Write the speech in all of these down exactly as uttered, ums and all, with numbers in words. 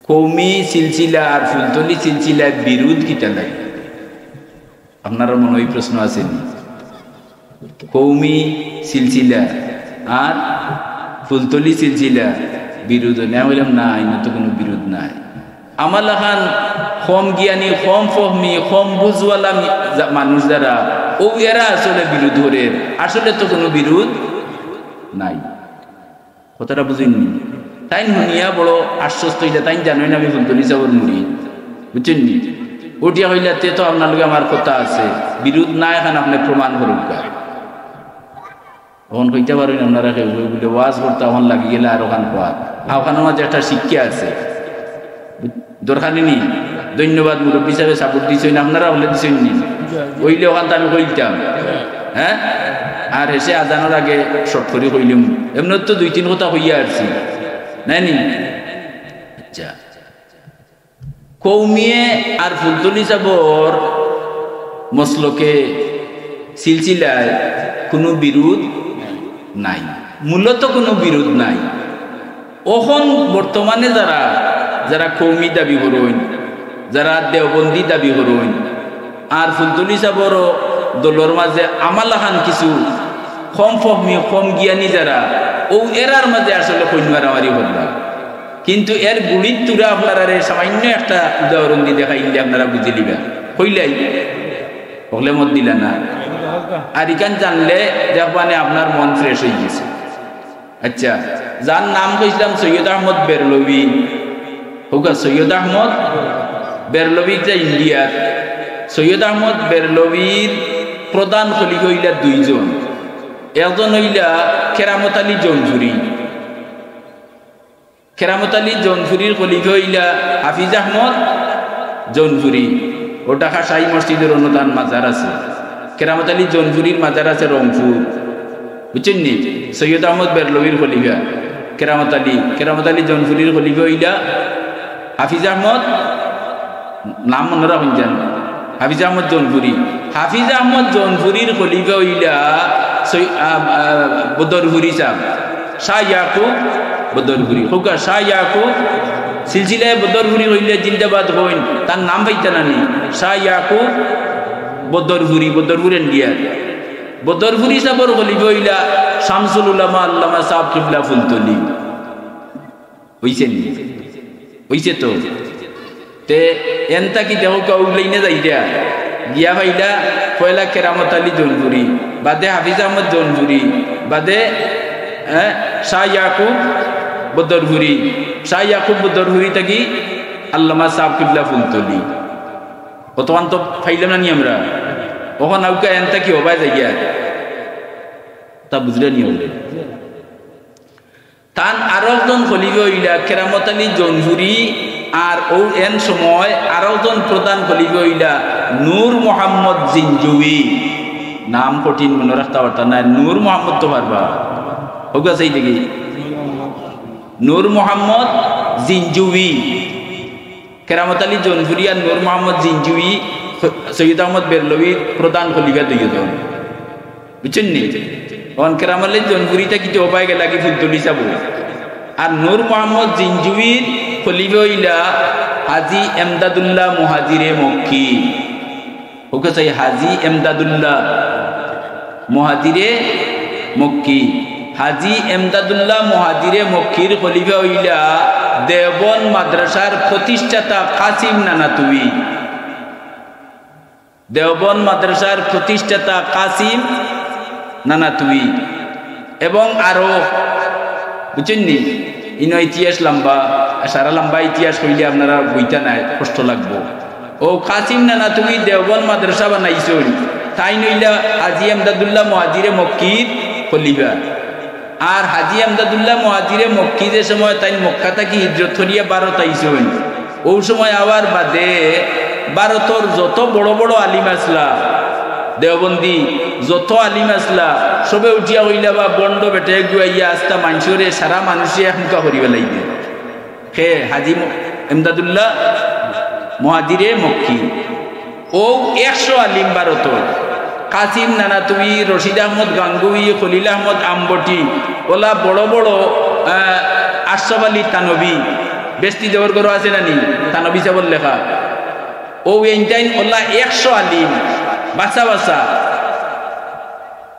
কওমি সিলসিলা আর ফুলতলি সিলসিলার বিরোধ কিতা লাগে? আপনারার মনো ই প্রশ্ন আছে নি? কওমি সিলসিলা আর ফুলতলি সিলসিলা বিরোধ অয় নি? আমি কইলাম, "না, ইনো তো কুনু বিরোধ নাই।" আমার লাখান কম জ্ঞানী, কম ফহমি, কম বুঝওয়ালা মি-, যা-, মানুষ যারা, অউ এরা আসলে বিরোধ করের, আসলে তো কুনু বিরোধ নাই। কথাটা বুঝইন নি? তাইন হুনিয়া বড় আশ্বস্ত অইলা, তাইন জানইন আমি ফুলতলি সাবর মুরিদ, বুঝছইন নি? উঠিয়া কইলা, "তে তো আপনার লগে আমার কথা আছে, বিরোধ নাই, অখন আপনে প্রমাণ করউক্কা।" অখন কইতা পারইন আপনারা কেউ কেউ বুলে ওয়াজ করতা অখন লাগি গেলে আর অখান কওয়াত। আর অখানর মাঝে একটা শিক্ষা আছে। দরকার নি? ধন্যবাদ, মুরব্বি সাবে support দিছইন, আপনারা অকলে দিছইন নি? অইলে অখান তো আমি কইতাম। হ্যাঁ? আর হেষে আজানর আগে short করি কইলিমু। এমনে তো দুই তিন কথা কইয়া আরছি। নায় নি? আচ্ছা। কওমিয়ে আর ফুলতলি সাবর মসলকে সিলসিলায় কুনু বিরোধ নাই, মূলত কুনু বিরোধ নাই। অখন বর্তমানে যারা, যারা কওমি দাবি করইন, যারা দেওবন্দি দাবি করইন, আর ফুলতলি সাবর দলর মাঝে আমার লাখান কিছু কম ফহমি, কম জ্ঞানী যারা, অউ এরার মাঝে আসলে কইন মারামারি করলা। কিন্তু এর গুড়ির তুরা আপনারারে সামান্য একটা উদাহরণ দি দেখাইলে আপনারা বুঝিলিবা। কইলাই? অকলে মত দিলা না। আর ইখান জানলে দেখবানে আপনার মন fresh অইগেছে। আচ্ছা, যার নাম কইছলাম সৈয়দ আহমদ বেরলভী, কউক্কা সৈয়দ আহমদ বেরলভী যে ইন্ডিয়ার, সৈয়দ আহমদ বেরলভীর প্রধান খলিফা অইলা দুইজন, একজন অইলা কেরামত আলী জৌনপুরী, কেরামত আলী জৌনপুরীর খলিফা অইলা হাফিজ আহমদ জৌনপুরী। অউ ঢাকা শাহী মসজিদর অনো তান মাজার আছে। কেরামত আলী জৌনপুরীর মাজার আছে রংপুর। বুঝছইন নি? সৈয়দ আহমদ বেরলভীর খলিফা কেরামত আলী, কেরামত আলী জৌনপুরীর খলিফা অইলা হাফিজ আহমদ, নাম মনো রাখইন যেন, হাফিজ আহমদ জৌনপুরী। হাফিজ আহমদ জৌনপুরীর খলিফা অইলা সৈ-, আ, আ, বদরপুরী সাব, শাহ ইয়াকুব বদরপুরী। কউক্কা শাহ ইয়াকুব, সিলসিলায় বদরপুরী কইলে জিন্দাবাদ কইন, তান নাম পাইতা না নি? শাহ ইয়াকুব বদরপুরী, বদরপুর ইন্ডিয়ার। বদরপুরী সাবর খলিফা অইলা শামসুল উলামা আল্লামা সাব কিবলা ফুলতলি। অইছে নি? অইছে তো। তে এন থাকি দেখউক্কা অউ লাইনে যাইরা গিয়া পাইলা পয়লা কেরামত আলী জৌনপুরী, বাদে হাফিজ আহমদ জৌনপুরী, বাদে, এ, শাহ ইয়াকুব বদরপুরী, শাহ ইয়াকুব বদরপুরী থাকি আল্লামা সাব কিবলা ফুলতলি। অতখান তো পাইলাম না নি আমরা? অখন আউক্কা এন থাকি হবায় যাইগিয়া। তা বুঝরা নি অকলে? তান আরকজন খলিফা অইলা কেরামত আলী জৌনপুরী, আর অউ এন সময় আরকজন প্রধান খলিফা অইলা নূর মোহাম্মদ জিনজুই। নাম কঠিন, মনো রাখতা পারতা নায়, নূর মোহাম্মদ তো পারবা। কউক্কা চাই দেখি। নূর মোহাম্মদ জিনজুই। কেরামত আলী জৌনপুরী আর নূর মোহাম্মদ জিনজুই, সৈয়দ আহমদ বেরলভীর প্রধান খলিফা দুইজন। বুঝছইন নি? অখন কেরামত আলী জৌনপুরী থাকি তো হবায় গেলাগি ফুলতলি সাব। আর নূর মোহাম্মদ জিনজুইর খলিফা অইলা হাজী এমদাদুল্লাহ মুহাজিরে মক্কি। কউক্কা চাই, হাজী এমদাদুল্লাহ মুহাজিরে মক্কি। হাজী এমদাদুল্লাহ মুহাজিরে মক্কির খলিফা অইলা দেওবন্দ মাদ্রাসার প্রতিষ্ঠাতা কাসিম নানাতুবি। দেওবন্দ মাদ্রাসার প্রতিষ্ঠাতা কাসিম নানাতুবি এবং আরো, বুঝছইন নি? ইনো ইতিহাস লম্বা, সারা লম্বা ইতিহাস কইলে আপনারা বইতা নায়, কষ্ট লাগবো। অউ কাসিম নানাতুবি দেওবন্দ মাদ্রাসা বানাইছইন, তাইন অইলা হাজী এমদাদুল্লাহ মুহাজিরে মক্কির খলিফা। আর হাজী এমদাদুল্লাহ মুহাজিরে মক্কি যে সময় তাইন মক্কা থাকি হিজরত করিয়া ভারত আইছইন, অউ সময় আওয়ার বাদে ভারতর যত বড় বড় আলিম আছলা, দেওবন্দি যত আলিম আছলা, সবে উঠিয়া কইলা, "বা ভন্ড বেটা এগু আইয়া আস্তা মানষরে, সারা মানুষরে একমুখা করি ফালাইদে।" কে? হাজী ম-, এমদাদুল্লাহ মুহাজিরে মক্কি। অউ একশো আলিম ভারতর, কাসিম নানাতুবি, রশিদ আহমদ গাঙ্গুহি, খলিল আহমদ আমবটি, অলা বড় বড়, আহ, আশরাফ আলী থানভী, বেহেস্তি দেওর ঘরো আছে না নি, থানবী সাবর লেখা। অউ এইন তাইন অলা একশো আলিম, বাছা বাছা।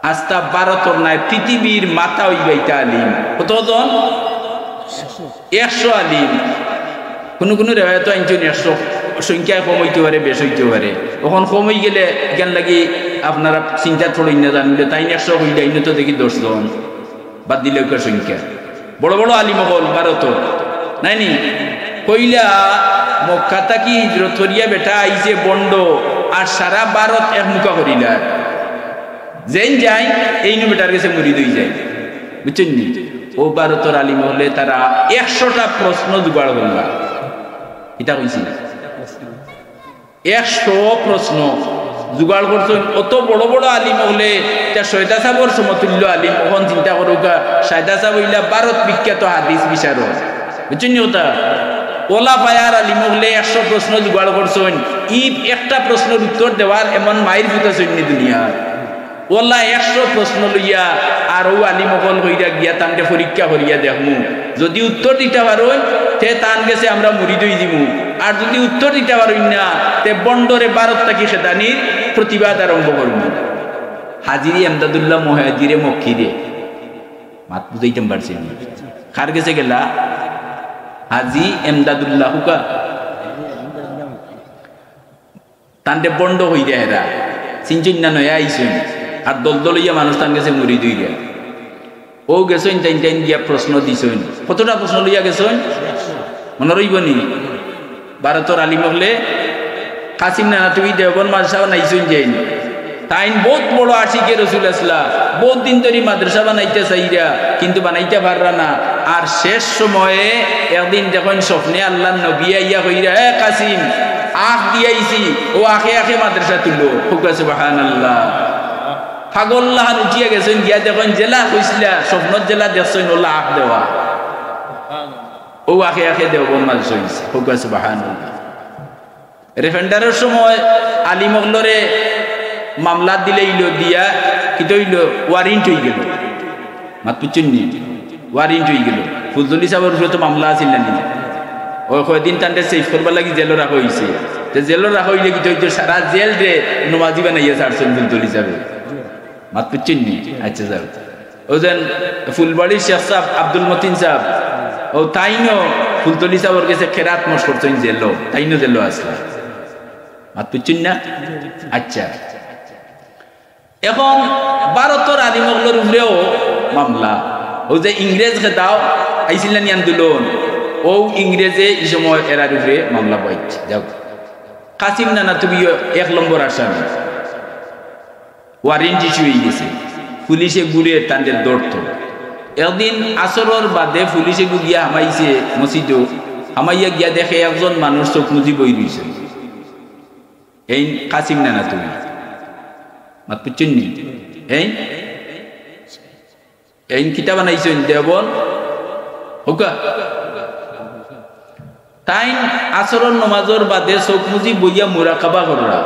আস্তা ভারতর নায়, পৃথিবীর মাথা অইবা ইতা আলিম। কতজন? একশো আলিম। কুনু কুনু রেওয়ায়তো আনছইন একশো, সংখ্যায় কম অইতো পারে, বেশ অইতো পারে। অখন কম অইগেলে ইখান লাগি আপনারা চিন্তাত পড়ইন না, জানলে তাইন একশো কইলা, ইনো তো দেখি দশ জন। বাদ দিলে অউকার সংখ্যা। বড় বড় আলিম অকল ভারতর, নায় নি? কইলা, মক্কা থাকি হিজরত করিয়া বেটা আইছে ভন্ড, আর সারা ভারত একমুখা করিলার। যেইন যাইন, এইনউ বেটার গেছে মুরিদ অইযাইন। বুঝছইন নি? অউ ভারতর আলিম অকলে তারা একশোটা প্রশ্ন জুগাড় করলা। ইতা কইছি না? একশো প্রশ্ন জুগাড় করছইন। অত বড় বড় আলিম অকলে, ইতা সৈয়দা সাবর সমতুল্য আলিম। অখন চিন্তা করউক্কা, সৈয়দা সাব অইলা ভারত বিখ্যাত হাদিস বিশারদ। বুঝছইন নি কথা? অলা পায়ার আলিম অকলে একশো প্রশ্ন জুগাড় করছইন। ই একটা প্রশ্নর উত্তর দেওয়ার এমন মাইর ফুত আছইন নি দুনিয়াত? অলা একশো প্রশ্ন লইয়া আর অউ আলিম অকল কইরা গিয়া তানরে পরীক্ষা করিয়া দেখমু। যুদি উত্তর দিতা পারইন, তে তান গেছে আমরা মুরিদ অইযিমু। আর যুদি উত্তর দিতা পারইন না, তে ভন্ডরে ভারত থাকি খেদানির প্রতিবাদ আরম্ভ করমু। হাজি এমদাদুল্লাহ মুহাজিরে মক্কিরে। মাত বুঝাইতাম পারছি নি? কার গেছে গেলা? হাজি এমদাদুল্লাহ হুকা। তানরে ভন্ড কইরা হেরা, চিনছইন না, নয়া আইছইন, আর দল দল অইয়া মানুষ তান গেছে মুরিদ অইরা। অউ গেছইন, তাইন তাইন গিয়া প্রশ্ন দিছইন। কতটা প্রশ্ন লইয়া গেছইন? মনো রইবো নি? ভারতর আলিম অকলে কাসিম নানাতুবি দেওবন্দ মাদ্রাসা বানাইছইন যেইন। তাইন বউত বড় আশিকে রসুল আছলা, বউত দিন ধরি মাদ্রাসা বানাইতা চাইরা, কিন্তু বানাইতা পাররা না। আর শেষ সময়ে একদিন দেখইন স্বপ্নে আল্লার নবী আইয়া কইরা, "এ কাসিম, আখ দিয়াইছি, অউ আখে আখে মাদ্রাসা তুলো।" কউক্কা সুবহানাল্লাহ। পাগল লাখান উঠিয়া গেছইন, গিয়া দেখইন যেলা কইছলা, স্বপ্নত যেলা দেখছইন, অলা আখ দেওয়া। অউ আখে আখে দেওবন্দ মাদ্রাসা অইছে। কউক্কা সুবহানাল্লাহ। রেফারেন্ডামর সময় আলিম অকলরে মামলা দিলাইলো, দিয়া কিতা অইলো, ওয়ারেন্ট অইগেলো। মাত বুঝছইন নি? ওয়ারেন্ট অইগেলো। ফুলতলি সাবর উপরে তো মামলা আছিল না নি? অউ কয়দিন তানরে সেফ করবার লাগি জেলো রাখা অইছে। তে জেলো রাখা অইলে কিতা অইতো, সারা জেলরে নমাজি বানাইয়া ছাড়ছইন ফুলতলি সাবে। মাত বুঝছইন নি? আচ্ছা, যাও। অউ যেন ফুলবাড়ির শেখ সাব, আব্দুল মতিন সাব, অউ তাইনও ফুলতলি সাবর গেছে কেরাত মশ করছইন জেলো, তাইনও জেলো আছলা। মাত বুঝছইন না? আচ্ছা, অখন ভারতর আলিম অকলর উপরেও মামলা। অউ যে ইংরেজ খেদাও আইছিল না নি আন্দোলন, অউ ইংরেজে ই সময় এরার উপরে মামলা বওয়াইছে। যাও, কাসিম নানাতুবিও এক নম্বর আসামি। ওয়ারেন্ট ইস্যু অইগেছে। পুলিশে ঘুরে তানরে ধরতো। একদিন আসরর বাদে পুলিশে গু গিয়া হামাইছে মসজিদো, হামাইয়া গিয়া দেখে একজন মানুষ চউখ মুজি বই রইছে। এইন কাসিম নানাতুবি। মাত বুঝছইন নি? এইন এইন কিতা বানাইছইন দেওবন্দ? কউক্কা। তাইন আসরর নমাজর বাদে চউখ মুজি বইয়া মুরাকাবা কররা।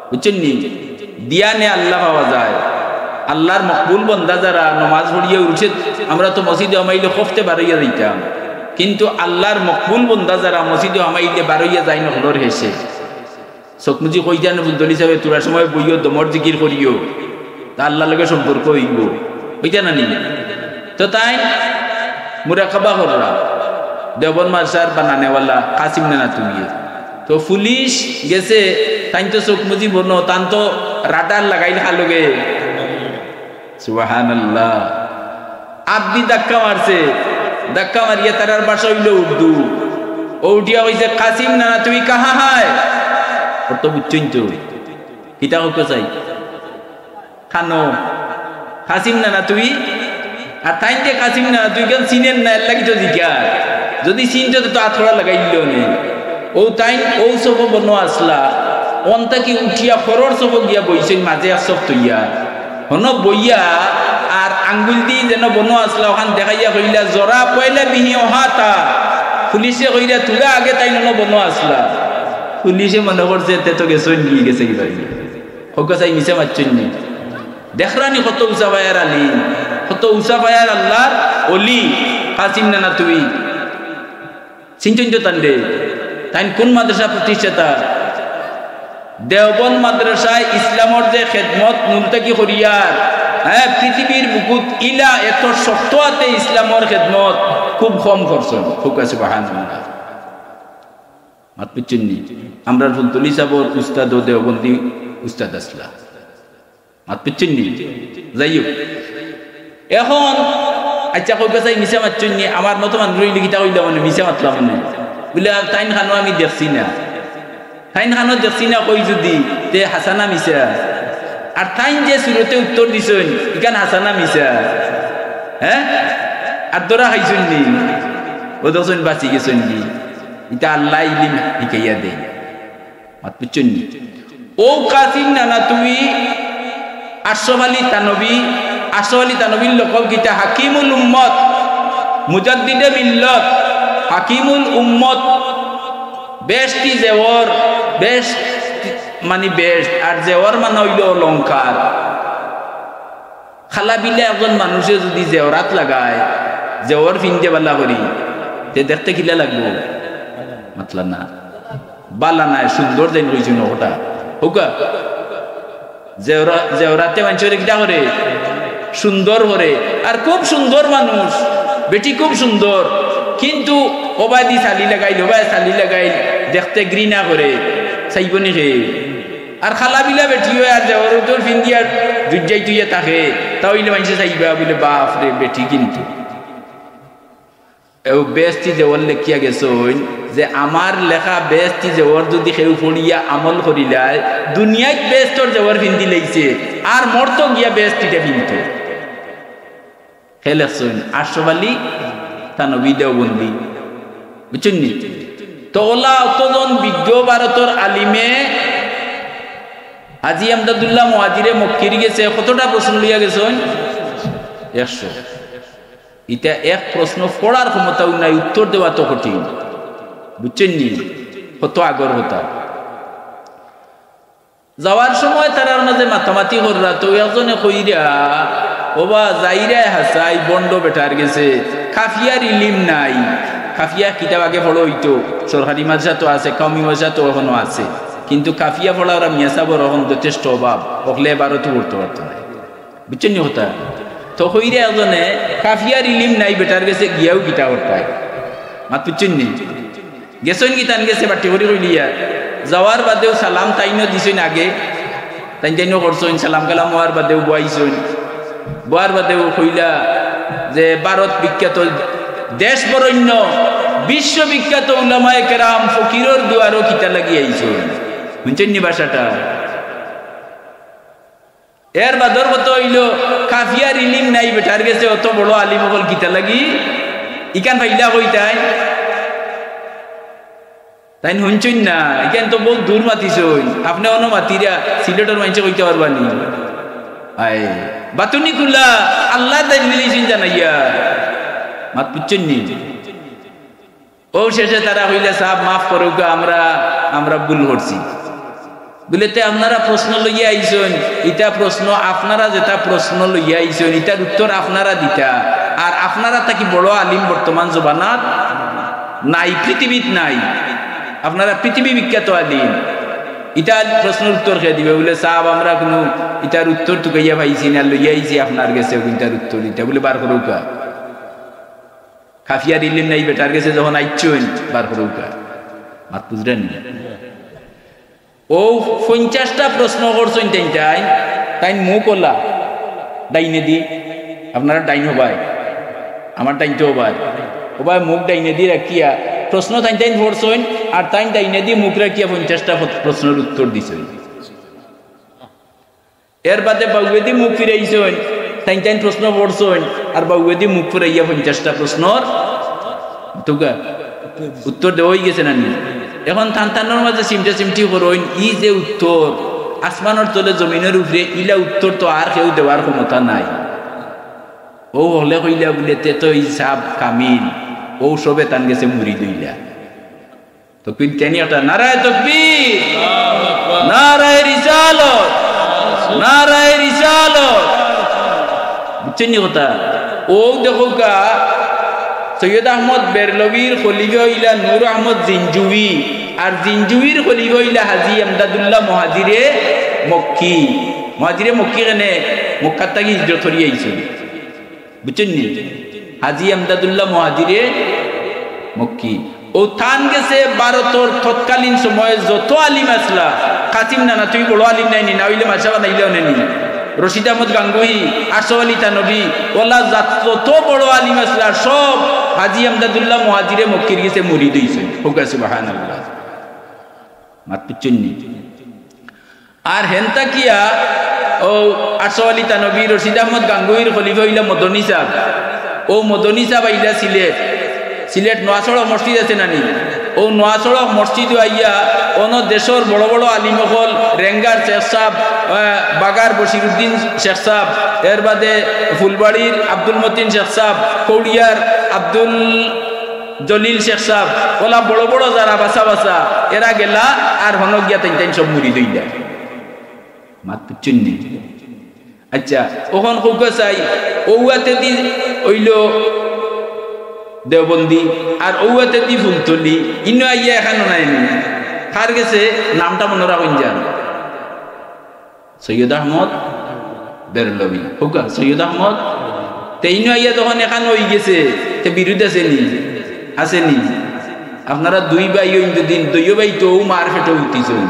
বুঝছইন নি? ধ্যানে আল্লা পাওয়া যায়। আল্লার মকবুল বন্দা যারা নমাজ পড়িয়া উঠে, আমরা তো মসজিদো হামাইলে খফতে বারইয়া যাইতাম, কিন্তু আল্লার মকবুল বন্দা যারা মসজিদো হামাইলে বারইয়া যাইন হকলর হেষে। চউখ মুজি কইতা না, ফুলতলি সাবে থুড়া সময় বইও, দমর জিকির করিও, তে আল্লার লগে সম্পর্ক অইবো। কইতা না নি? তো তাইন মুরাকাবা কররা, দেওবন্দ মাদ্রাসার বানানেওয়ালা কাসিম নানাতুবিয়ে। তো পুলিশ গেছে, তাইন তো চউখ মুজি বনো, তান তো রাডার লাগাইল কার লগে। সুবহানাল্লাহ। আত দি ধাক্কা মারছে, ধাক্কা মারিয়া তারার ভাষা অইলো উর্দু। অউ উঠিয়া কইছে, "কাসিম নানাতুবি কাহা হায়?" অর্থ বুঝছইন তো? কিতা কউক্কা চাই? কানো? কাসিম নানাতুবি? আর তাইন যে কাসিম নানাতুবিরে চিনইন না, এরলাগি তো জিকার। যুদি চিনতো তে তো আত করা লাগাইলো নে। অউ তাইন অউ সফো বনো আছলা, অন থাকি উঠিয়া পরর সফো গিয়া বইছইন, মাঝে এক সফ থইয়া। হনো বইয়া আর আঙ্গুল দি যেন বনো আছলা, অখান দেখাইয়া কইলা, "জরা পয়লা বিহি অহাতা।" পুলিশে কইরা, "থুড়া আগে তাইন হনো বনো আছলা।" পুলিশে মনে করছে, তে তো গেছইন গি, গেছে গি বাড়ি। কউক্কা চাই মিছা মাতছইন নি? দেখরা নি কত উচা পায়ার আলিম, কত উচা পায়ার আল্লার অলি, কাসিম নানাতুবি। চিনছইন তো তানরে? তাইন কুন মাদ্রাসা প্রতিষ্ঠাতা? দেওবন্দ মাদ্রাসায় ইসলামর যে খেদমত মূল থাকি করিয়ার, হ্যাঁ, পৃথিবীর বুকুত ইলা এত শক্ত আতে ইসলামর খেদমত খুব কম করছইন। কউক্কা সুবহানাল্লাহ। মাত বুঝছইন নি? আমরার ফুলতলি সাবর উস্তাদও দেওবন্দি উস্তাদ আছলা। মাত বুঝছইন নি? যাই হোক, এখন আচ্ছা, কউক্কা চাই, মিছা মাতছইন নি? আমার মতো মানুষ অইলে কিতা কইলাম মানে, মিছা মাতলাম মানে? বুলে, "আর তাইন খানো আমি দেখছি না।" তাইন খানো দেখছি না কই যুদি, তে হাছা না মিছা? আর তাইন যে সুরতে উত্তর দিছইন, ইখান হাছা না মিছা? হ্যাঁ? আর ধরা খাইছইন নি? অউ দেখছইন, বাচি গেছইন নি? ইতা আল্লায় ইলিম হিকাইয়া দেইন। মাত বুঝছইন নি? অউ কাসিম নানাতুই, আশরাফ আলী থানভী, আশরাফ আলী থানভীর লকব কিতা? হাকিমুল উম্মত, মুজাদ্দিদে মিল্লত, হাকিমুল উম্মত। বেহেশতি জেওর, বেহেশত মানি বেহেশত, আর জেওর মানে অইলো অলংকার। খালা বিলা একজন মানুষে যুদি জেওরাত লাগায়, জেওর ফিন্দে বালা করি, তে দেখতে কিলা লাগবো? মাতলা না, বালা নায়, সুন্দর যেন কইছইন অটা। কউক্কা, জেওরা-, জেওরাতে মানষরে কিতা করে? সুন্দর করে। আর খুব সুন্দর মানুষ, বেটি খুব সুন্দর, কিন্তু অবায়দি ছালি লাগাইল, অবায় ছালি লাগাইল, দেখতে ঘৃণা করে, চাইবো নি কে? আর খালা বিলা বেটি অয় আর জেওর উত্তর ফিন্দিয়া জুজ্জাই তুইয়া থাকে, তা অইলে মানষে চাইবা বুলে, "বাফ রে, বেটি কিন্তু।" এও বেহেশতি জেওর লেখিয়া গেছইন যে আমার লেখা বেহেশতি জেওর যুদি কেউ পড়িয়া আমল করিলায়, দুনিয়াত বেহেশতর জেওর ফিন্দিলাইছে, আর মরতো গিয়া বেহেশতিটা ফিনতো। হে লেখছইন আশরাফ আলী থানভী দেওবন্দি। বুঝছইন নি? তো অলা অতজন বিজ্ঞ ভারতর আলিমে হাজী আমদাদুল্লাহ মুহাজিরে মক্কির গেছে কতটা প্রশ্ন লইয়া গেছইন? একশো। ইতা এক প্রশ্ন পড়ার ক্ষমতাও নাই, উত্তর দেওয়া তো কঠিন। বুঝছইন নি? কত আগর কথা। যাওয়ার সময় তারার মাঝে মাতামাতি কররা, তো একজনে কইরা, "ওবা, যাইরায় হাছাই, ভন্ড বেটার গেছে, কাফিয়ার ইলিম নাই।" কাফিয়া কিতাব আগে পড়া অইতো, সরকারি মাদ্রাসা তো আছে, কওমি মাদ্রাসা তো অখনো আছে, কিন্তু কাফিয়া পড়া ওরা মিয়া সাবর অখন যথেষ্ট অভাব, অকলে এবারও তো পড়তে পারতো না। বুঝছইন নি কথা? তো কইরা একজনে, "কাফিয়ার ইলিম নাই বেটার গেছে, গিয়াও কিতা করতায়?" মাত বুঝছইন নি? গেছইন কি তান গেছে বাট্টি করি কইলিয়া? যাওয়ার বাদেও সালাম তাইনও দিছইন আগে, তাইন তাইনও করছইন, সালাম কালাম অওয়ার বাদেও বওয়াইছইন। বওয়ার বাদেও কইলা যে ভারত বিখ্যাত, দেশ বরেণ্য, বিশ্ববিখ্যাত উলামায়ে কেরাম ফকিরর দুয়ারো কিতা লাগি আইছইন? হুনছইন নি ভাষাটা? এর বাদর কথা অইলো, কাফিয়ার ইলিম নাই বেটার গেছে, অত বড় আলিম অকল কিতা লাগি? ইখান পাইলা কই তাইন? তাইন হুনছইন না, ইখান তো বউত দূর মাতিছইন। আপনে অনো মাতিরা, সিলেটর মানষে কইতা পারবা নি? আয়, বাতুনি খুলা, আল্লায় তাইন মিলিছইন জানাইয়া। মাত বুঝছইন নি? অউ শেষে তারা কইলা, "সাব, মাফ করউক্কা, আমরা, আমরা ভুল করছি।" বুলে, "তে আপনারা প্রশ্ন লইয়া আইছইন, ইতা প্রশ্ন, আপনারা যেটা প্রশ্ন লইয়া আইছইন, ইতার উত্তর আপনারা দিতা, আর আপনারা থাকি বড় আলিম বর্তমান জমানাত নাই, পৃথিবীত নাই, আপনারা পৃথিবী বিখ্যাত আলিম, ইতা প্রশ্নর উত্তর কে দিবা?" বুলে, "সাব, আমরা কুনু ইতার উত্তর তুকাইয়া পাইছি না, লইয়া আইছি আপনার গেছে, ইতার উত্তর ইতা।" বুলে, "বার করউক্কা।" কাফিয়ার ইলিম নাই বেটার গেছে যখন আইছইন, বার করউক্কা। মাত বুঝরা নি? অউ পঞ্চাশটা প্রশ্ন করছইন তাইন, তাইন, তাইন মুখ অলা, ডাইনেদি, আপনারা ডাইন হবায়, আমার ডাইন তো হবায়, হবায় মুখ ডাইনেদি রাখিয়া প্রশ্ন তাইন তাইন পড়ছইন, আর তাইন ডাইনেদি মুখ রাখিয়া পঞ্চাশটা প্র-, প্রশ্নর উত্তর দিছইন। এর বাদে বাউয়েদি মুখ ফিরাইছইন, তাইন তাইন প্রশ্ন পড়ছইন, আর বাউয়েদি মুখ ফিরাইয়া পঞ্চাশটা প্রশ্নর তুকা উত্তর দেওয়া অইগেছে না নি? এখন তান তানর মাঝে চিমটা চিমটি করইন, ই যে উত্তর, আসমানর তলে জমিনর উপরে, ইলা উত্তর তো আর কেউ দেওয়ার ক্ষমতা নাই। অউ হকলে কইলা বুলে, "তে তো ই সাব কামিল, অউ সবে তান গেছে মুরিদ অইলা।" তকবীর দেইন একটা, নারায়ে তকবীর, নারায়ে রিসালত, নারায়ে রিসালত। বুঝছইন নি কথা? অউ দেখউক্কা, সৈয়দ আহমদ বেরলভীর খলিফা অইলা নূর আহমদ জিনজুবি, আর জিনজুবির খলিফা অইলা হাজী এমদাদুল্লাহ মুহাজিরে মক্কি। মুহাজিরে মক্কি কেনে মক্কার থাকি হিজরত করি আইছইন, বুঝছইন নি? হাজী এমদাদুল্লাহ মুহাজিরে মক্কি। অউ তান গেছে ভারতর তৎকালীন সময়ে যত আলিম আছলা, কাসিম নানুতুবি বড় আলিম নায় নি, না অইলে মাদ্রাসা বানাইলা অনে নি। রশিদ আহমদ গাঙ্গুহি, আশরাফ আলী থানভী, অলা জাত যত বড় আলিম আছলা, সব হাজী এমদাদুল্লাহ মুহাজিরে মক্কির গেছে মুরিদ অইছইন। কউক্কা সুবহানাল্লাহ। মাত বুঝছইন নি? আর হেন থাকিয়া অউ আশরাফ আলী থানভী, রশিদ আহমদ গাঙ্গুহির খলিফা অইলা মদনী সাব। অউ মদনী সাব আইলা সিলেট, সিলেট নোয়াসড়ক মসজিদ আছে না নি? অউ নোয়াসড়ক মসজিদো আইয়া অনো দেশর বড় বড় আলিম অকল, রেঙ্গার শেখ সাব, আহ, বাগার বশিরউদ্দিন শেখ সাব, এর বাদে ফুলবাড়ির আব্দুল মতিন শেখ সাব, কৌড়িয়ার আব্দুল জলিল শেখ সাব, অলা বড় বড় যারা বাছা বাছা, এরা গেলা আর হনো গিয়া তাইন তাইন সব মুরিদ অইলা। মাত বুঝছইন নি? আচ্ছা, অখন কউক্কা চাই, অউ আতেদি অইলো দেওবন্দি, আর অউ আতেদি ফুলতলি, ইনো আইয়া এখানো নাই নি। কার গেছে নামটা মনো রাখইন যান। সৈয়দ আহমদ বেরলভী। কউক্কা, সৈয়দ আহমদ। তে ইনো আইয়া যখন এখান অইগেছে, তে বিরুদ আছে নি? আছে নি? আপনারা দুই ভাই অইন দুদিন, দুইও ভাই তো অউ মার পেটো উঠিছইন।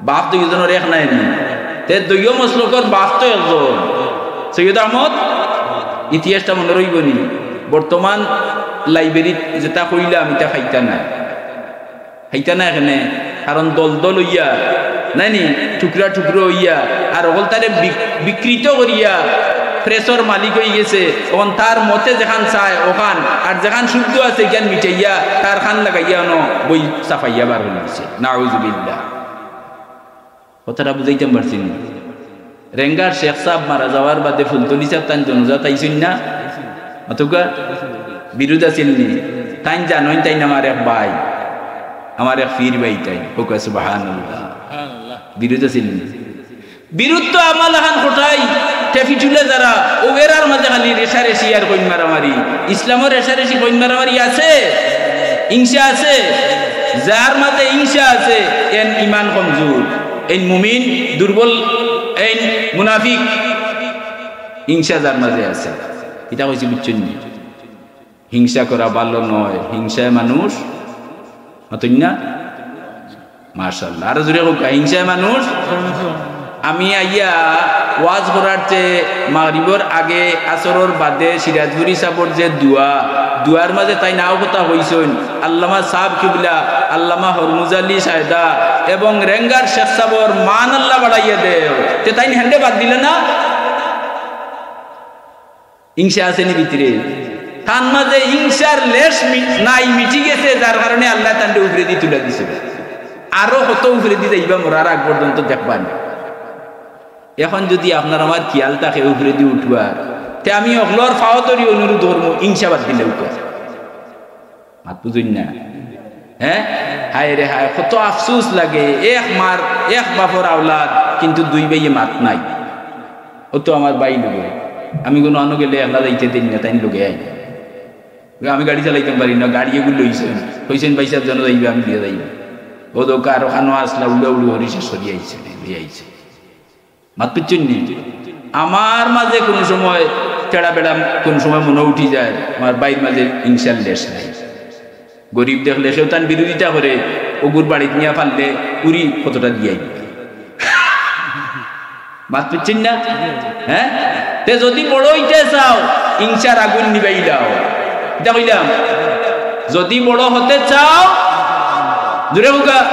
বাপ দুইজনর এক নায় নি? তে দুইও মসলকর বাপ তো একজন। সৈয়দ আহমদ, ইতিহাসটা মনো রইবো নি? বর্তমান লাইব্রেরিত যেটা কইলাম, ইটা পাইতা নায়। পাইতা নায় কেনে? কারণ দল দল অইয়া, নায় নি, টুকরা টুকরা অইয়া, আর অকলতারে বিক-, বিকৃত করিয়া প্রেসর মালিক অইগেছে। অখন তার মতে যেখান চায় অখান, আর যেখান শুদ্ধ আছে ইখান মিটাইয়া তার খান লাগাইয়া অনো বই ছাপাইয়া বার অইগেছে। নাউজুবিল্লাহ। কথাটা বুঝাইতাম পারছি নি? রেঙ্গার শেখ সাব মারা যাওয়ার বাদে ফুলতলি সাব তাইন জনাজাত আইছইন না? অতকা বিরুদ আছিল নি? তাইন জানইন, তাইন আমার এক ভাই, আমার এক পীর ভাই তাইন। কউক্কা সুবহানাল্লাহ। বিরুদ আছিল নি? বিরুদ তো আমার লাখান কটাই, টেফিটুলে যারা, অউ এরার মাঝে খালি রেশারেশি আর কইন মারামারি। ইসলামর রেশারেশি কইন মারামারি আছে? হিংসা আছে? যার মাঝে হিংসা আছে, এন ইমান কমজুর। এইন মুমিন দুর্বল, এইন মুনাফিক। হিংসা যার মাঝে আছে, ইটা কইছি, বুঝছইন নি? হিংসা করা ভালো নয়, হিংসায় মানুষ, মাতইন না? মাশাআল্লাহ, আরো জোরে কউক্কা, হিংসায় মানুষ। আমি আইয়া ওয়াজ করার যে মাগরিবর আগে, আসরর বাদে সিরাজপুরি সাবর যে দোয়া, দোয়ার মাঝে তাইন অউ কথা কইছইন, আল্লামা সাব কিবলা, আল্লামা হরমুজ আলী সায়দা এবং রেঙ্গার শেখ সাবর মান আল্লাহ বাড়াইয়া দেও। তে তাইন হেনরে বাদ দিলা না? হিংসা আছে নি ভিতরে? তান মাঝে হিংসার লেশ মি-, নাই, মিটি গেছে, যার কারণে আল্লায় তানরে উপরেদি তুলা দিছে। আরো কত উপরেদি যাইবা, মরার আগ পর্যন্ত দেখবা নি। এখন যুদি আপনার আমার খিয়াল থাকে উপরেদি উঠবার, তে আমি অকলর পাও ধরি অনুরোধ করমু, হিংসা বাদ দিলাউক্কা। মাত বুঝইন না? হে? হায় রে হায়, কত আফসোস লাগে। এক মার, এক বাপর আওলাদ, কিন্তু দুই ভাইয়ে মাত নাই। অউ তো আমার ভাই লগে। আমি কুনু আনো গেলে একলা যাইতে দেইন না, তাইন লগে আইন। আমি গাড়ি চালাইতাম পারি না, গাড়ি এগু লইছইন। কইছইন, "ভাইসাব, যেনো যাইবা, আমি লইয়া যাইমু।" অউ তো কারো খানো আছলা, উড়াউড়ি করি শেষ করি আইছে, লইয়া আইছে। মাত বুঝছইন নি? আমার মাঝে কুনু সময় তেড়া বেড়া কুনু সময় মনো উঠি যায়, আমার ভাইর মাঝে হিংসার লেশ নাই। গরিব দেখলে কেউ তান বিরোধিতা করে, অগুর বাড়িত নিয়া ফাললে উড়ি কতটা দিয়া আইবা। মাত বুঝছইন না? হে? তে যুদি বড় অইতে চাও, হিংসার আগুন নিবাইলাও। ইটা কইলাম, যুদি বড় হতে চাও, জোরে কউক্কা।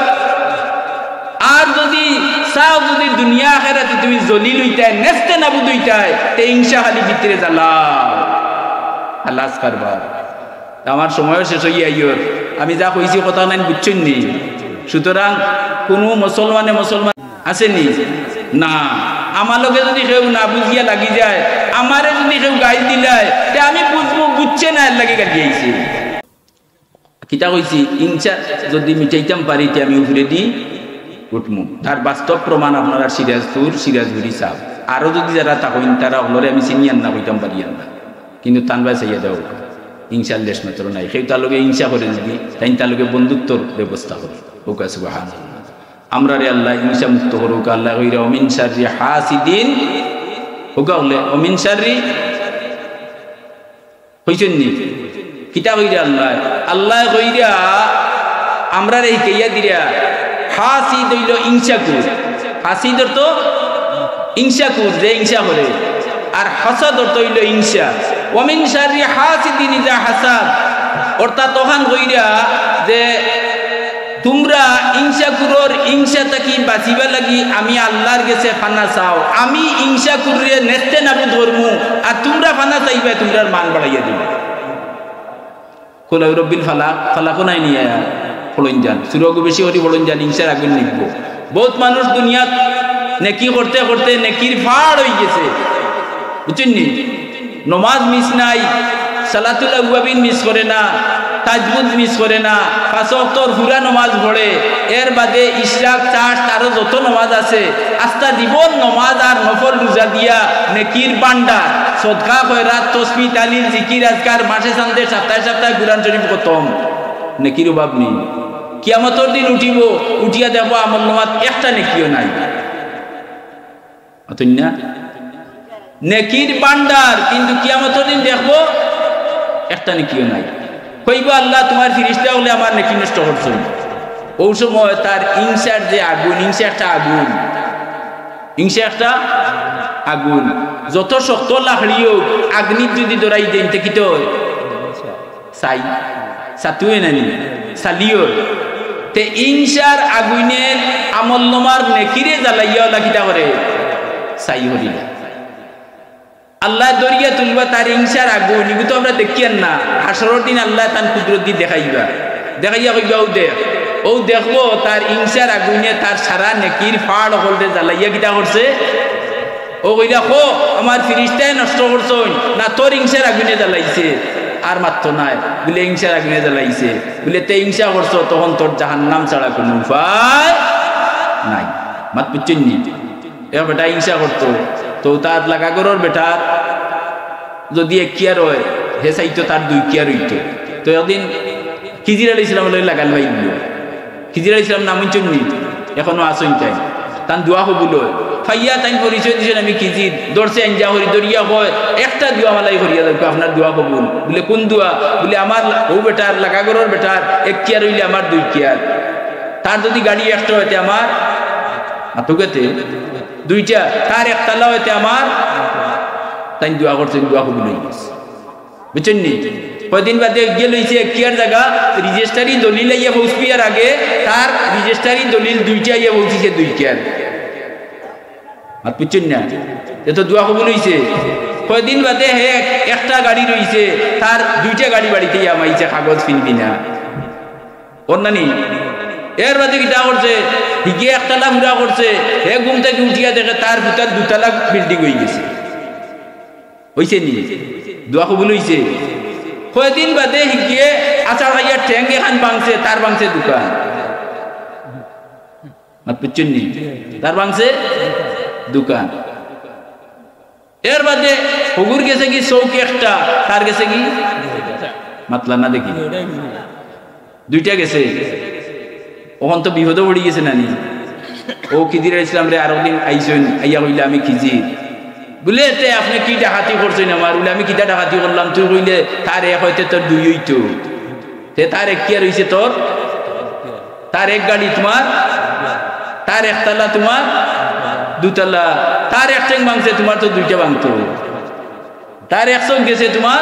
আর যুদি চাও, যুদি দুনিয়া আখেরাতে তুমি জলিল অইতায়, নেস্তে নাবুদ অইতায়, তে হিংসা খালি ভিতরে জ্বালাও। খালাস কারবার। তে আমার সময়ও শেষ অইয়া আইয়র। আমি যা কইছি কথা নাইন বুঝছইন নি? সুতরাং কুনু মুসলমানে মুসলমান আছে নি? না। আমার লগে যুদি কেউ না বুঝিয়া লাগি যায়, আমারে যুদি কেউ গাইল দিলায়, তে আমি বুঝমু, বুঝছে না, এরলাগি গালি আইছে। কিতা কইছি? হিংসা যুদি মিটাইতাম পারি, তে আমি উপরেদি উঠমু। তার বাস্তব প্রমাণ আপনারা সিরাজপুর, সিরাজপুরি সাব। আরো যুদি যারা থাকইন, তারা অকলরে আমি চিনিয়ার না, কইতাম পারিয়ার না। কিন্তু তান বায় চাইয়া দেও। হিংসার লেশ মাত্র নাই। কেউ তার লগে হিংসা করে যদি, তাইন তার লগে বন্ধুত্বর ব্যবস্থা করে। কউক্কা সুবহানাল্লাহ। আমরারে আল্লায় হিংসা মুক্ত করউক্কা। আল্লায় কইরা, "ওমিন শাররি হাসিদিন", কউক্কা অকলে, "ওমিন শাররি", কইছইন নি? কিতা কইরা আল্লায়? আল্লায় কইরা, আমরারে হিকাইয়া দিরা, হাসিদ অইলো হিংসাকুর। হাসিদ অর্থ হিংসাকুর, যে হিংসা করে। আর হাসাদ অর্থ অইলো হিংসা। "ওমিন শাররি হাসিদিন ইজা হাসাদ", অর্থাৎ অখান কইরা যে তুমরা হিংসাকুরর হিংসা থাকি বাচিবার লাগি আমি আল্লার গেছে পানা চাও। আমি হিংসাকুররে নেস্তে নাবুদ করমু, আর তুমরা পানা চাইবায় তুমরার মান বাড়াইয়া দিমু। কুল আউযু বিরব্বিল ফালাক, ফালাকও নাই নি আয়া, পড়ইন যান। সুরাগু বেশি করি পড়ইন যান, হিংসার আগুন নিভবো। বউত মানুষ দুনিয়াত নেকি করতে করতে নেকির পাহাড় অইগেছে, বুঝছইন নি? নমাজ মিস নাই, সালাতুল আউয়াবিন মিস করে না, তাজবুদ মিস করে না, পাঁচ ওয়াক্তর পুরা নমাজ পড়ে, এর বাদে ইশরাক, চাষ, তারও যত নমাজ আছে, আস্তা জীবন নমাজ আর নফল রোজা দিয়া নেকির ভান্ডার, সদকা, খয়রাত, তসবিহ, তাহলিল, জিকির, আজকার, মাসে চান্দে, সপ্তাহে সপ্তাহে কুরআন শরীফ খতম, নেকির অভাব নি। কিয়ামতর দিন উঠিবো, উঠিয়া দেখবো আমলনামাত একটা নেকিও নাই। অতএব না, নেকির ভান্ডার, কিন্তু কিয়ামতর দিন দেখবো একটা নেকিও নাই। কইবো, "আল্লাহ, তুমার ফিরিস্তা অকলে আমার নেকি নষ্ট করছইন।" অউ সময় তার হিংসার যে আগুন, হিংসা একটা আগুন, হিংসা একটা আগুন, যত শক্ত লাকড়ি অউক, আগ্নিত যুদি ধরাই দেইন, তে কিতা অয়? ছাই, ছাতু অয় না নি? ছালি অয়। তে হিংসার আগুইনে আমলনামার নেকিরে জ্বালাইয়া অলা কিতা করে? ছাই করিলা। আল্লায় ধরিয়া তুলবা তার হিংসার আগুন, ইগু তো আমরা দেখিয়ার না। হাশরর দিন আল্লায় তান কুদরতদি দেখাইবা, দেখাইয়া কইবা, "অউ দেখ।" অউ দেখবো তার হিংসার আগুইনে তার সারা নেকির পাহাড় অকলরে জ্বালাইয়া কিতা করছে? অউ কইলা, "কো, আমার ফিরিস্তায় নষ্ট করছইন না, তোর হিংসার আগুইনে জ্বালাইছে।" আর মাততো নায়, বুলে, "হিংসার আগুইনে জ্বালাইছে।" বুলে, "তে হিংসা করছো, তখন তোর জাহান্নাম ছাড়া কুনু উপায় নাই।" মাত বুঝছইন নি? এক বেটায় হিংসা করতো, তো তার লাগা ঘরর বেটার যুদি এক কিয়ার অয়, হে চাইতো তার দুই কিয়ার অইতো। তো একদিন খিজির আলাইহিস সালামর লগে লাগাল পাইলো। খিজির আলাইহিস সালাম নাম হুনছইন নি? এখনো আছইন তাইন। তান দোয়া কবুল অয়। পাইয়া তাইন পরিচয় দিছইন, "আমি খিজির।" ধরছে আইঞ্জা করি, ধরিয়া কয়, "একটা দোয়া মালাই করিয়া দেউক্কা, আপনার দোয়া কবুল।" বুলে, "কুন দোয়া?" বুলে, "আমার অউ বেটার, লাগা ঘরর বেটার এক কিয়ার অইলে আমার দুই কিয়ার। তার যুদি গাড়ি একটা অয় তে আমার, আতুকেতে দুইটা, তার একতলা অয় তে আমার।" তাইন দোয়া করছইন, দোয়া কবুল অইগেছে। বুঝছইন নি? কয়দিন বাদে গিয়া লইছে এক কিয়ার জাগা, রেজিস্টারি দলিল আইয়া পৌঁছবিয়ার আগে তার রেজিস্টারি দলিল দুইটা আইয়া পৌঁছিছে দুই কিয়ার। মাত বুঝছইন না? এ তো দোয়া কবুল অইছে। কয়দিন বাদে হে এক-, একটা গাড়ি রইছে, তার দুইটা গাড়ি বাড়িত আইয়া হামাইছে, কাগজ ফিনবি না। অর না নি? এর বাদে কিতা করছে? হিগে একতলা পুরা করছে, হে ঘুম থাকি উঠিয়া দেখে তার পুতার দুতলা বিল্ডিং অইগেছে। অইছে নি? দোয়া কবুল অইছে। কয়দিন বাদে হিগে আছাড় খাইয়া ঠেং এখান ভাংছে, তার ভাংছে দুখান। মাত বুঝছইন নি? তার ভাংছে দুখান। এর বাদে হগুর গেছে কি চউখ একটা, তার গেছে কি? মাতলা না দেখি। দুইটা গেছে। অখন তো বিপদো পড়ি গেছে না নি? অউ খিজির আলাইহিস সালামরে আরক দিন আইছইন, আইয়া কইলা, "আমি খিজির।" বুলে, "তে আপনে কি ডাকাতি করছইন আমার?" বুলে, "আমি কিতা ডাকাতি করলাম?" তুই কইলে, "তার এক অইতে তোর দুই অইতো।" তে তার এক কিয়ার অইছে তোর, তার এক গাড়ি তুমার, তার একতলা তুমার, দুতলা, তার এক ঠেং ভাংছে, তুমার তো দুইটা ভাংতো। তার এক চউখ গেছে, তুমার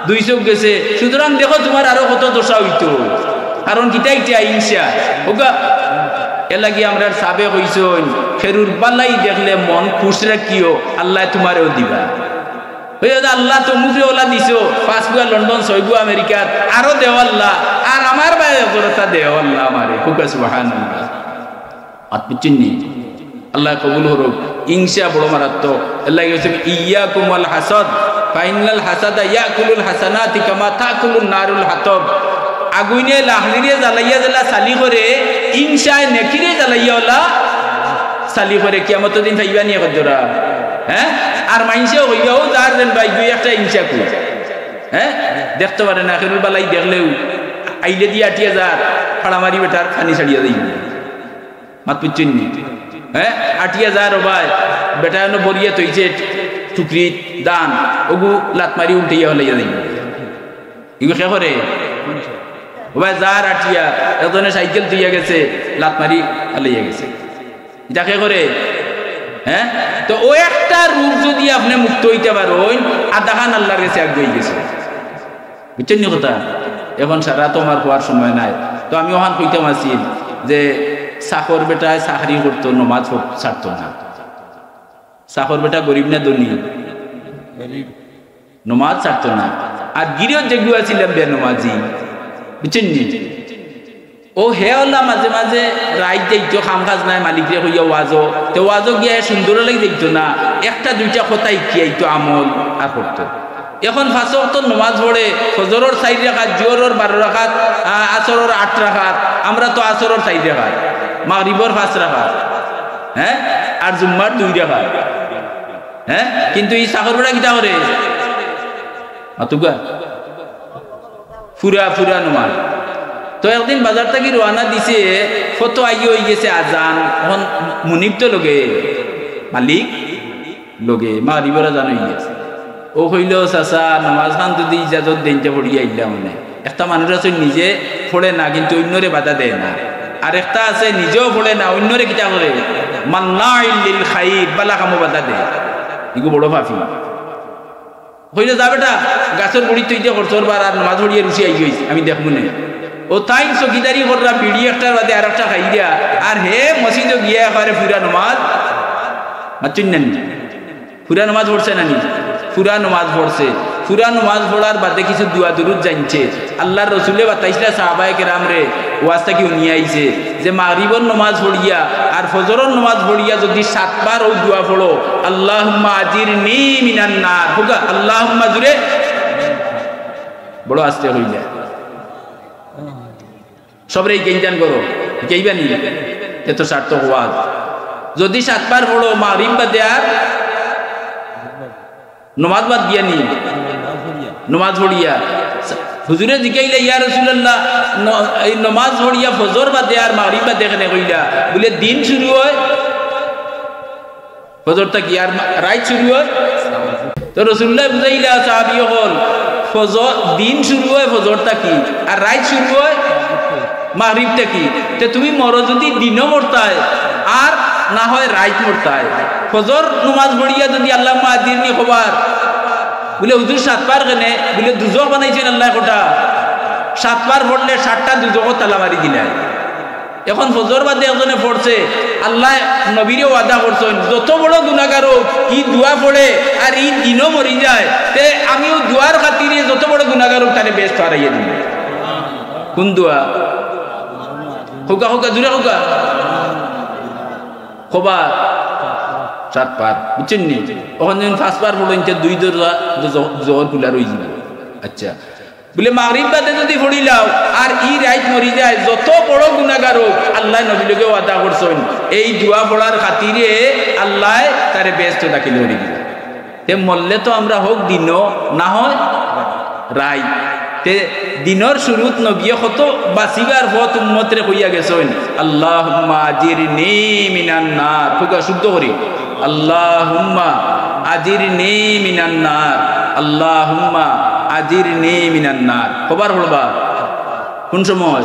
দুই চউখ গেছে। সুতরাং দেখো, তুমার আরো কত দশা অইতো। কারণ কিতা ইটা হিংসা। অউগা, এরলাগি আমরার সাবে কইছইন, "কেউর বালাই দেখলে মন খুশ রাখিও, আল্লায় তুমারেও দিবা।" অউ যে আল্লায় তমুকরে অলা দিছো, পাঁচ পুয়া লন্ডন, ছয় পুয়া আমেরিকার, আরো দেও আল্লাহ, আর আমার বায় জরতা দেও আল্লাহ আমারে। কউক্কা সুবহানাল্লাহ। মাত বুঝছইন নি? আল্লায় কবুল করউক। হিংসা বড় মারাত্মক। এরলাগি কইছে, "ইয়াকুম ওয়াল হাসাদ, ফাইন্নাল হাসাদা ইয়াকুলুল হাসানাতি কামা তাকুলুন নারুল হাতাব।" আগুইনে লাকড়িরে জ্বালাইয়া যেলা ছালি করে, হিংসায় নেকিরে জ্বালাইয়া অলা ছালি করে। কিয়ামতর দিন পাইবা নি একজরা? হে? আর মাইনষেও কইবা, "অউ যার যেন ভাই, দুই একটা হিংসাকুর।" হ্যাঁ, দেখতো পারে না, খেরুর বালাই দেখলেউ আইলে দিয়া আটিয়া যার, ফাড়া মারি বেটার ফানি ছাড়িয়া যাইব। মাত বুঝছইন নি? হ্যাঁ, আটিয়া যার ও ভাই, বেটা এনো বরিয়া তৈছে টুকরি ধান, ওগু লাত মারি উল্টাইয়া ফালাইয়া যাইব। ইগু কে করে? ও ভাই, যার আটিয়া, একজনে সাইকেল থইয়া গেছে, লাত মারি ফালাইয়া গেছে। ইটা কে করে? হ্যাঁ? তো ও একটা রোগ যদি আপনে মুক্ত অইতা পারইন, আধাখান আল্লার গেছে আগুয়াই গেছে। বুঝছইন নি কথা? এখন সারা তো আমার কওয়ার সময় নাই। তো আমি অখান কইতাম আছিল যে চাকর বেটায় চাকরি করতো, নমাজ পড়-, ছাড়তো না। চাকর বেটা গরিব না ধনী? নমাজ ছাড়তো না। আর গিরস্ত যেগু আছিল বেনমাজি, বুঝছইন নি? ও হে অলা মাঝে মাঝে রাইত যাইতো, কাম কাজ নাই, মালিকরে কইয়া ওয়াজো, তে ওয়াজো গিয়া হে সুন্দর লাগি যাইতো না, একটা দুইটা কথা শিখি আইতো, আমল আর করতো। এখন পাঁচ ওয়াক্ত নমাজ পড়ে, ফজরর চাইর রাকাত, জোহরর বারো রাকাত, আ-, আসরর আট রাকাত, আমরা তো আসরর চাইর রাকাত, মাগরিবর পাঁচ রাকাত, হ্যাঁ, আর জুম্মার দুই রাকাত, হ্যাঁ। কিন্তু ই চাকর বেটা কিতা করে? মাতুগা। ফুরা, ফুরা নমাজ। তো একদিন বাজার থাকি রওয়ানা দিছে, ফতো আইয়া অইগেছে আজান, অখন মুনিব তো লগে, মালিক লগে, মাগরিবর আজান অইগেছে। ও কইলো, "চাচা, নমাজ খান যদি ইজাজত দেইন তে পড়িয়া আইলাম অনে।" একটা মানুষ আছে নিজে পড়ে না, কিন্তু অইন্যরে বাধা দেয় না। আর একটা আছে নিজেও পড়ে না, অইন্যরে কিতা করে? মান্নাইল লিল খাইর, বালা কামো বাধা দেয়। ইগু বড় পাপী। কইলো, "যা বেটা, গাছর গুড়িত তুই যে করছর বার আর নমাজ পড়িয়া রুচি আই গইস, আমি দেখমু নে।" ও তাইন চকিদারি কররা বিড়ি একটার বাদে আর একটা খাইরা, আর হে মসজিদো গিয়া একেবারে ফুরা নমাজ, মাতছইন না নি? ফুরা নমাজ পড়ছে না নি? ফুরা নমাজ পড়ছে। ফুরা নমাজ পড়ার বাদে কিছু দোয়া দুরুদ জানছে। আল্লার রসুলে বাতাইছলা সাহাবায়ে কেরামরে, ওয়াজ থাকি হুনিয়া আইছে যে মাগরিবর নমাজ পড়িয়া আর ফজরর নমাজ পড়িয়া যদি সাতবার অউ দোয়া পড়ো, "আল্লাহুম্মা আজিরনি মিনান নার", কউক্কা, "আল্লাহুম্মা" জুরে, বড় আস্তে কইলা। সবরে ইখান করো, ইখান বানি, তে তো সার্থক ওয়াজ। যদি সাতবার পড়ো মাগরিব বাদে আর নমাজ বাদ দিয়া নি? নমাজ পড়িয়া। হুজুরে জিকাইলা, "ইয়া রাসুলাল্লাহ, ন-, এই নমাজ পড়িয়া ফজর বাদে আর মাগরিব বাদে কেনে কইলা?" বুলে, "দিন শুরু অয় ফজর থাকি, আর মা-, রাইত শুরু অয়।" তো রসুলুল্লায় বুঝাইলা, সাহাবি অকল, ফজর, দিন শুরু অয় ফজর থাকি, আর রাইত শুরু অয় মাগরিব থাকি। তে তুমি মরো যদি দিনো মরতায়, আর না হয় রাইত মরতায়। ফজর নমাজ পড়িয়া যদি "আল্লাহুম্মা আজিরনি" কইবার, বুলে, "হুজুর, সাতবার কেনে?" বুলে, "দুজখ বানাইছইন আল্লায় কটা, সাতবার পড়লে সাতটা দুজখর তালা মারি দিলায়।" এখন ফজর বাদে একজনে পড়ছে, আল্লায় নবীরে ওয়াদা করছইন, যত বড় গুনাগার অউক, ই দোয়া পড়ে আর ই দিনো মরি যায়, তে আমি অউ দোয়ার খাতিরে যত বড় গুনাগার অউক, তারে বেহেস্তো হারাইয়া দিমু। কোন দোয়া? কউক্কা, কউক্কা, জুরে কউক্কা। কয়বার? সাতবার। বুঝছইন নি? অখন যদি পাঁচবার পড়ইন, তে দুই দরজা দুজ-, দুজখর খুলা রইযিবো। আচ্ছা। বুলে, মাগরিব বাদে যদি পড়িলাও, আর ই রাইত মরি যায়, যত বড় গুনাগার অউক, আল্লায় নবীর লগে ওয়াদা করছইন, এই দোয়া পড়ার খাতিরে আল্লায় তারে বেহেস্তো দাখিল করি দিবা। তে মরলে তো আমরা অউক দিনো, না হয় রাইত। তে দিনর শুরুত নবীয়ে কত বাচিবার পথ উম্মতরে কইয়া গেছইন, "আল্লাহুম্মা আজিরনি মিনান নার।" কউক্কা শুদ্ধ করি, "আল্লাহুম্মা আজিরনি মিনান নার, আল্লাহুম্মা আজিরনি মিনান নার।" কয়বার পড়বা? কোন সময়?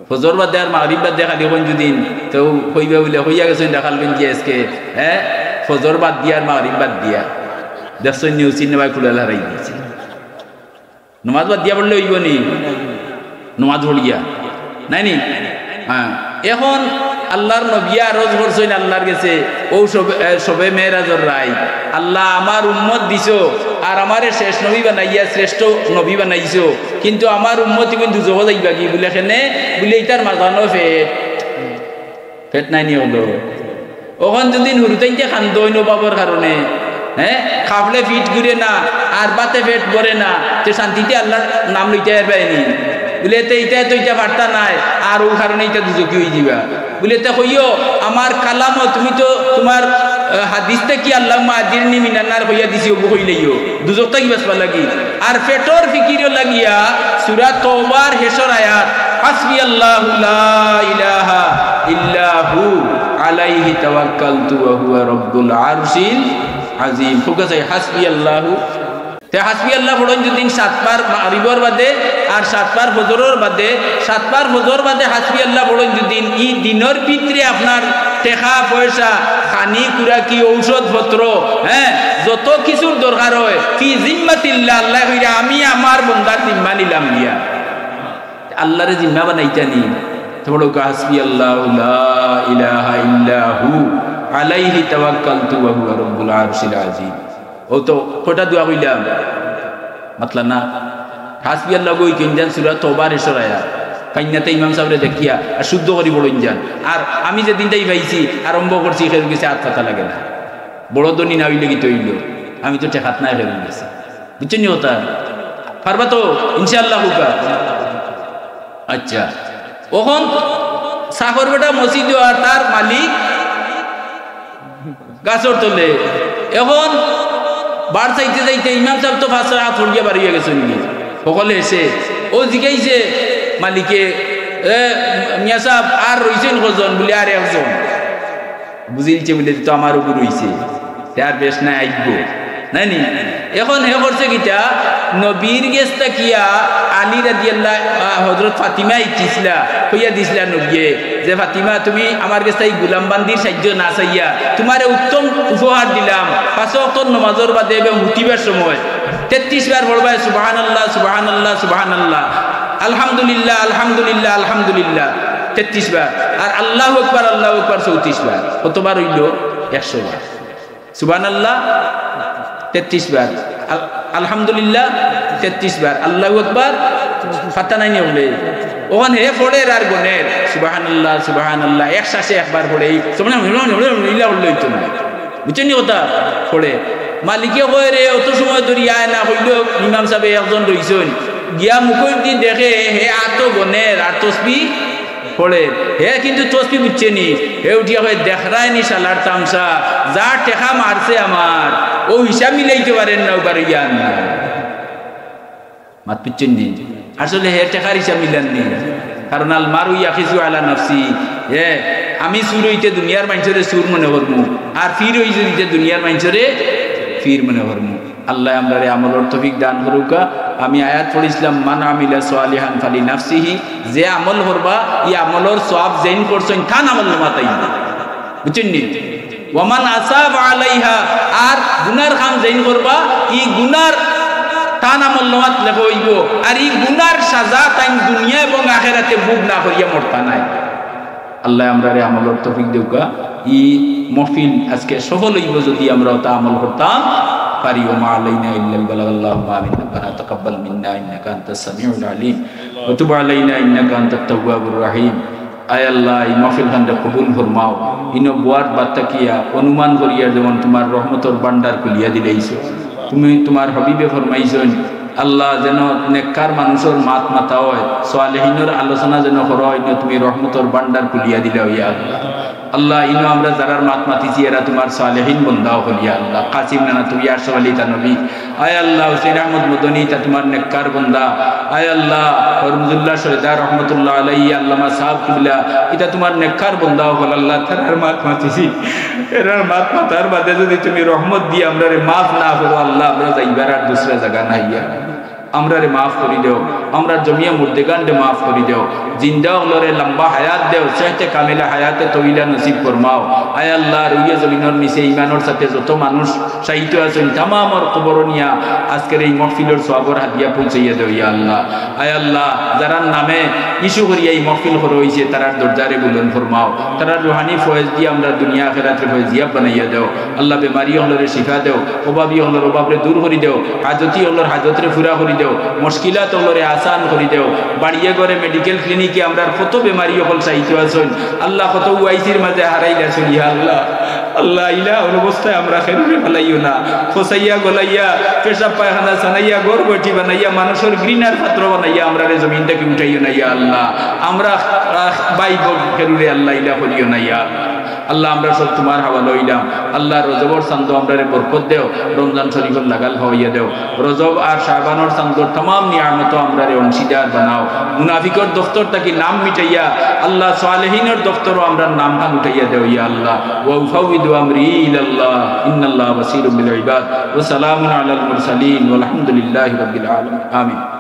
ফজর বাদে আর মাগরিব বাদে খালি কইন যুদি, তেউ কইবা বুলে, কইয়া গেছইন রাখালগঞ্জে আইজকে, হ্যাঁ, ফজর বাদ দিয়া আর মাগরিব বাদ দিয়া। দেখছইন নি, অউ সিনেমায় কুড়াল হারাই দিছে। নমাজ বাদ দিয়া পড়লে অইবো নি? নমাজ পড়িয়া। নায় নি? হ্যাঁ। এখন আল্লার নবীয়ে আরজ করছইন আল্লার গেছে, অউ শবে, এ, শবে মেরাজর রাইত, "আল্লা, আমার উম্মত দিছো, আর আমারে শেষ নবী বানাইয়া শ্রেষ্ঠ নবী বানাইছো, কিন্তু আমার উম্মত ইগুইন দুজখো যাইবাগি।" বুলে, "কেনে?" বুলে, "ইতার মাঝখানো পেট।" পেট নাই নি অইলো? অখন যুদি হুরুতাইন্তে কান্দইন অভাবর কারণে, হ্যাঁ, খাবলে পিঠ ঘুরে না, আর ভাতে পেট ভরে না, তে শান্তিতে আল্লার নাম লইতা পারবায় নি? বুলে, "তে ইতা তো ইতা পারতা নায়, আর অউ কারণে ইতা দুজখি অইযিবা।" বুলে, "তে কইও, আমার কালামো তুমি তো তুমার আহ, হাদিস থাকি "আল্লাহুম্মা আজিরনি মিনান নার" কইয়া দিছি, অগু কইলাইও, দুজখ থাকি বাঁচবার লাগি। আর পেটর ফিকিরও লাগিয়া সূরা তওবার হেশর আয়াত, "হাসবি আল্লাহু লা ইলাহা ইল্লা হু, আলাইহি তাওয়াক্কালতু ওয়া হুয়া রব্বুল আরশিল আজিম।" কউক্কা চাই, "হাসবি আল্লাহু।" তে হাসবি আল্লাহ পড়ইন যুদি সাতবার মাগরিবর বাদে, আর সাতবার ফজরর বাদে, সাতবার ফজর বাদে হাসবি আল্লাহ পড়ইন যুদি, ই দিনর ভিতরে আপনার টেকা পয়সা, খানি খুরাকি, ঔষধপত্র, হ্যাঁ, যত কিছুর দরকার অয়, ফি জিম্মাতিল্লাহ, আল্লায় কইরা, "আমি আমার বন্দার জিম্মা নিলাম গিয়া।" আল্লারে জিম্মা বানাইতা নি। তে পড়উক্কা, "হাসবি আল্লাহু লা ইলাহা ইল্লা হু, আলাইহি তাওয়াক্কালতু ওয়া হুয়া রব্বুল আরশিল আজিম।" অউ তো কয়টা দোয়া কইলাম? মাতলা না। হাসবি আল্লাহ গই কিন যান, সূরা তওবার হেশর আয়াত। কাইন্নাতে ইমাম সাবরে দেখিয়া আর শুদ্ধ করি পড়ইন যান। আর আমি যেদিন তাই পাইছি, আরম্ভ করছি, কেউর গেছে আত পাতা লাগে না। বড় ধনী না অইলে কিতা অইলো? আমি তো টেকাত নাই কেউর গেছে। বুঝছইন নি কথা? পারবা তো? ইনশাআল্লাহ কউক্কা। আচ্ছা, অখন চাকর বেটা মসজিদো আর তার মালিক গাছর তলে। অখন বার চাইতে চাইতে ইমাম সাব তো পাঁচ রাকাত পড়িয়া বারইয়া গেছইন গি। হকলে এসে অউ জিগাইছে মালিকে, "এ, মিয়া সাব, আর রইছইন কয়জন?" বুলে, "আর একজন।" বুঝিলছে বুলে, "তো আমার অগু রইছে, তে আর বেশ নাই, আইবো।" নায় নি? অখন হে করছে কিতা? নবীর গেছ থাকিয়া আলী রাদিয়াল্লাহু, আ, হযরত ফাতিমা ইচ্ছিলা, কইয়া দিছলা নবীয়ে যে, "ফাতিমা, তুমি আমার গেছ থাকি গুলাম বান্দির সাইয্য না চাইয়া, তুমারে উত্তম উপহার দিলাম, পাঁচ ওয়াক্তর নমাজর বাদে এবং হুতিবার সময় তেত্রিশ বার পড়বায় সুবহানাল্লাহ, সুবহানাল্লাহ, সুবহানাল্লাহ, আলহামদুলিল্লাহ, আলহামদুলিল্লাহ, আলহামদুলিল্লাহ তেত্রিশ বার, আর আল্লাহু আকবার, আল্লাহু আকবার চৌত্রিশ বার।" কতবার অইলো? একশো বার। সুবহানাল্লাহ তেত্রিশ বার, আল-, আলহামদুলিল্লাহ তেত্রিশ বার, আল্লাহু আকবার পাতা নাই নি অইলে। অখন হে পড়ের আর গনের, সুবহানাল্লাহ, সুবহানাল্লাহ, এক শ্বাসে একবার পড়ে, এই সুবহানাল্লাহ, ইলা অইলে অইতো না। বুঝছইন নি কথা? পড়ে। মালিকে কয়, "রে, অত সময় ধরি আয় না," কইলো, ইমাম সাবে একজন রইছইন। গিয়া মুখইদি দেখে, হে আতো গনের, আর তসবি পড়ে। হে কিন্তু তসবি বুঝছে নি। হে উঠিয়া কয়, "দেখরায় নি শালার তামশা, যা টেকা মারছে আমার, অউ হিসাব মিলাইতে পারের না, উবার অইয়া আন না।" মাত বুঝছইন নি? আসলে হে টেকার হিসাব মিলার নি। কারণ আল মারু ইয়াকিসু আলা নাফসি। হে, আমি চুর অইতে দুনিয়ার মানষরে চুর মনে করমু, আর পীর অইতে দুনিয়ার মানষরে পীর মনে করমু। আল্লায় আমরারে আমলর তৌফিক দান করউক্কা। আমি আয়াত পড়ছিলাম, "মান আমিলা সালিহান ফালি নাফসিহি", যে আমল করবা, ই আমলর সওয়াব যেইন করছইন, তান আমলনামাত আইবো। বুঝছইন নি? "ওয়ামান আসাবা আলাইহা", আর গুনার কাম যেইন করবা, ই গুনার তান আমলনামাত লেখা অইবো, আর ই গুনার সাজা তাইন দুনিয়া এবং আখেরাতে ভোগ না করিয়া মরতা নায়। আল্লায় আমরারে আমলর তৌফিক দেউক্কা। ই মহফিল আজকে সফল অইবো যুদি আমরা অতা আমল করতাম পারি। ওমা আলাইনা ইল্লাল বালাগ। আল্লাহুম্মা আমিন। রব্বানা তাকাব্বাল মিন্না ইন্নাকা আনতাস সামিউল আলিম ওয়া তুব আলাইনা ইন্নাকা আনতাত তাওয়াবুর রহিম। আয় আল্লাহ, ই মহফিল খানরে কবুল ফরমাও। ইনো বওয়ার বাদ থাকিয়া অনুমান করিয়া যেমন তুমার রহমতর ভান্ডার খুলিয়া দিলাইছো। তুমি তুমার হাবিবে ফরমাইছইন, আল্লাহ, যেন নেককার মানুষর মাত মাতা অয়, সালেহিনর আলোচনা যেন করা অয়, ইনো তুমি রহমতর ভান্ডার খুলিয়া দিলাও, ইয়া আল্লাহ। আল্লাহ, ইনো আমরা যারার মাত মাতিছি, এরা তুমার সালেহিন বন্দা অকল, ইয়া আল্লাহ। কাসিম নানুতুবি, আশরাফ আলী থানভী, আয় আল্লাহ, হুসেন আহমদ মদনী, ইতা তুমার নেককার বন্দা। আয় আল্লাহ, হরমুজুল্লাহ সৈদা রহমতুল্লাহ আলাইহি, আল্লামা সাহেব কিবলা, ইতা তুমার নেককার বন্দা অকল, আল্লাহ, তারার মাত মাতিছি। এরার মাত মাতার বাদে যুদি তুমি রহমত দি আমরারে মাফ না করো, আল্লাহ, আমরা যাইবার আর দুসরা জাগা নাই। আমরারে মাফ করি দেও, আমরার জমিয়া মুর্দেগানরে মাফ করি দেও, জিন্দা অকলরে লম্বা হায়াত দেও, সেহতে কামিলা হায়াতে তৈলা নসিব ফরমাও। আয় আল্লাহ, রুইয়ে জমিনর নিচে ইমানর সাথে যত মানুষ শায়িত আছইন, তামামর কবর নিয়া আজকের এই মহফিলর সওয়াবর হাদিয়া পৌঁছাইয়া দেও, ইয়া আল্লাহ। আয় আল্লাহ, যারার নামে ইস্যু করিয়া এই মহফিল করা অইছে, তারার দরজারে বুলন্দ ফরমাও, তারার রুহানি ফয়েজ দিয়া আমরার দুনিয়া আখেরাতরে ফয়েজিয়াব বানাইয়া দেও। আল্লাহ, বেমারি অকলরে শিফা দেও, অভাবী অকলর অভাবরে দূর করি দেও, হাজতি অকলর হাজতরে পুরা করি দেও, মুশকিলাত অকলরে আসান করি দেও। বাড়িয়ে ঘরে মেডিকেল ক্লিনিকে আমরার কত বেমারি অকল শায়িত আছইন, আল্লাহ, কত ওআইসির মাঝে হারাইল আছইন, ইয়া আল্লাহ। আল্লাহ, ইলা অবস্থায় আমরা কেউরে ফালাইও না। ফসাইয়া গলাইয়া, পেশাব পায়খানা ছানাইয়া, ঘর বটি বানাইয়া, মানুষর ঘৃণার পাত্র বানাইয়া আমরারে জমিন থাকি উঠাইও না, ইয়া আল্লাহ। আমরা, আহ, ভাই বোন কেউরে, আল্লাহ, ইলা করিও না, ইয়া আল্লাহ। আল্লাহ, আমরা সব তুমার হাওয়ালা অইলাম। আল্লাহ, রজবর চান্দো আমরারে বরকত দেও, রমজান শরীফর লাগাল পাওয়াইয়া দেও। রজব আর শাবানর চান্দর তামাম নিয়ামতো আমরারে অংশীদার বানাও। মুনাফিকর দফতর থাকি নাম মিটাইয়া, আল্লাহ, সালেহিনর দফতরো আমরার নামখান উঠাইয়া দেও, ইয়া আল্লাহ। ওয়া উফাউইদু আমরি ইলাল্লাহ, ইন্নাল্লাহ বাসীরুম বিল ইবাদ। ওয়া সালামুন আলাল মুরসালিন, ওয়ালহামদুলিল্লাহি রাব্বিল আলামিন। আমিন।